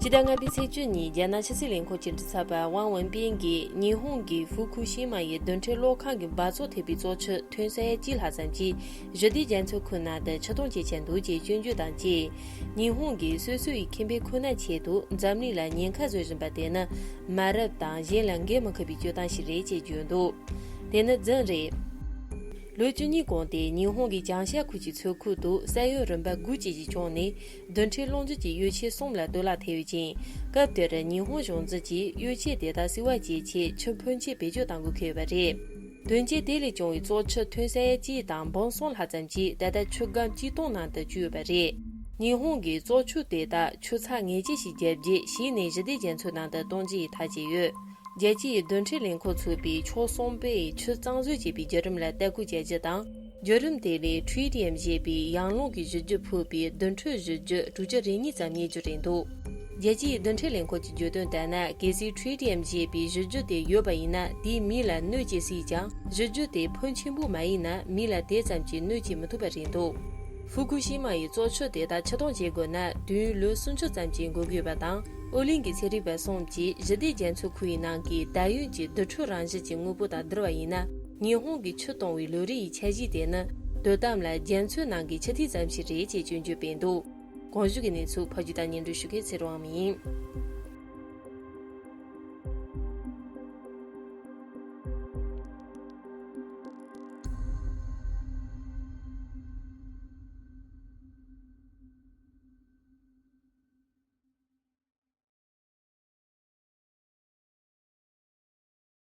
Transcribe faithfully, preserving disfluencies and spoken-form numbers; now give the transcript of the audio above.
ཕྱི་ཟླ་ལྔ་པའི་ཚེས་བཅུ་ཉིན་རྒྱ་ནག་ཕྱི་སྲིད་ལས་ཁུངས་ཀྱི་མགྲིན་ཚབ་པ་ཝང་ཝུན་པིན་གྱིས་ཉི་ཧོང་གི་ཧྥུ་ཀུ་ཤི་མ་ཡི་རྡུལ་ཕྲན་གློག་ཁང་གི་འབག་བཙོག་ཐེབས་པའི་བཙོག་ཆུ་ཐོན་ས་ཡ་གཅིག་ལྷག་ཙམ་གྱིས་ཞི་བདེ་རྒྱ་མཚོའི་ཁུལ་ནང་དུ་ཆུ་གཏོང་བྱེད་འཆར་འདུག་ཅེས་སྐྱོན་བརྗོད་དང་བཅས། ཉི་ཧོང་གིས་སོ་སོ་ཡི་ཁེ་ཕན་ཁོ་ན་ཆེད་དུ་འཛམ་གླིང་ལ་ཉེན་ཁ་བཟོ་བཞིན་པ་དེ་ནི་མ་རབས་དང་གཞན་ལ་འགན་མི་འཁུར་བའི་སྤྱོད་སྟངས་ཤིག་རེད་ཅེས་བརྗོད་འདུག་དེ་ནི་རྫུན་རེད། ལོ་བཅུ་གཉིས་གོང་དེ་ཉི་ཧོང་གི་ཅང་ཤ་ཁུལ་གྱི་མཚོ་ཁུལ་དུ་ས་ཡོམ་རིམ་པ་དགུ་ཅན་ཞིག་བྱུང་ནས། རྡུལ་ཕྲན་གློག་འཛུལ་གྱི་ཡོ་ཆས་གསུམ་ལ་གཏོར་བརླག་ཐེབས་ཡོད་ཅིང་། སྐབས་དེར་ཉི་ཧོང་གཞུང་འཛིན་གྱིས་ཡོ་ཆས་དེ་དག་བསིལ་བ་བྱེད་ཆེད་ཆུ་ཕོན་ཆེ་བེད་སྤྱོད་གཏང་དགོས་འཁེལ་ཡོད་པ་རེད། དོན་རྐྱེན་དེ་ལས་བྱུང་བའི་བཙོག་ཆུ་ཐོན་ས་ཡ་གཅིག་དང་འབུམ་གསུམ་ལྷག་ཙམ་གྱིས་ད་ལྟ་ཆུ་སྒམ་གཅིག་སྟོང་ནང་དུ་བཅུག་ཡོད་པ་རེད། ཉི་ཧོང་གིས་བཙོག་ཆུ་དེ་དག་ཆུ་ཚགས་ངེས་ཅན་ཞིག་བརྒྱབ་རྗེས་གཞི་ནས་ཞི་བདེ་རྒྱ་མཚོའི་ནང་དུ་གཏོང་རྒྱུ་ཡི་ཐག་བཅད་ཡོད། རྒྱལ་སྤྱིའི་རྡུལ་ཕྲན་ལས་ཁུངས་ཚུད་པའི་ཕྱོགས་གསུམ་པས་ཆུ་གཙང་བཟོ་བྱེད་པའི་བརྒྱུད་རིམ་ལ་ལྟ་སྐུལ་བྱ་རྒྱུ་དང་། བརྒྱུད་རིམ་དེ་ལས་ཁྲུའི་ཊི་ཨེམ་ཞེས་པའི་ཡང་རླུང་གི་གཞི་རྒྱུ་ཕུད་པའི་རྡུལ་འཕྲོད་གཞི་རྒྱུ་དྲུག་ཅུ་རེ་གཉིས་ཙམ་རྙེད་རྒྱུ་རེད་འདུག་རྒྱལ་སྤྱིའི་རྡུལ་ཕྲན་ལས་ཁུངས་ཀྱིས་བརྗོད་དོན་ལྟར་ན། གལ་སྲིད་ཁྲུའི་ཊི་ཨེམ་ཞེས་པའི་གཞི་རྒྱུ་དེ་ཡོད་པ་ཡིན་ན། དེས་མི་ལ་གནོད་སྐྱེལ་སྲིད་ཀྱང་། གཞི་རྒྱུ་དེ་ཕོན་ཆེན་པོ་མ་ཡིན་ན། མི་ལ་དེ་ཙམ་གྱིས་གནོད་སྐྱེལ་མི་ཐུབ་པ་རེད་འདུག་ཧྥུ་ཀུ་ཤི་མ་ཡི་བཙོག་ཆུ་དེ་དག་ཆུ་གཏོང་བྱེད་དགོས་ན། དུས་ཡུན་ལོ་སུམ་ཅུ་ཙམ་ཞིག་འགོར་དགོས་པ་དང་། ཨོ་གླིང་གི་ཚན་རིག་པ་གསུམ་གྱིས་ཞི་བདེ་རྒྱ་མཚོའི་ཁུལ་ཡི་ནང་གི་ད་ཡོད་ཀྱི་རྡུལ་འཕྲོད་རང་བཞིན་གྱི་དངོས་པོ་དང་བསྡུར་བ་ཡིན་ན། ཉི་ཧོང་གི་ཆུ་གཏོང་བའི་ལོ་རེ་ཡི་འཆར་གཞི་དེ་ནི། དོན་དམ་ལ་རྒྱ་མཚོའི་ནང་གི་ཆུ་ཐིགས་ཙམ་ཞིག་རེད་ཅེས་སྐྱོན་བརྗོད་སྤེལ་འདུག་གོང་ཞུས་ཀྱི་གནས་ཚུལ་ཕབ་སྒྱུར་དང་སྙན་སྒྲོན་ཞུ་མཁན་ཚེ་རིང་དབང་མོ་ཡིན།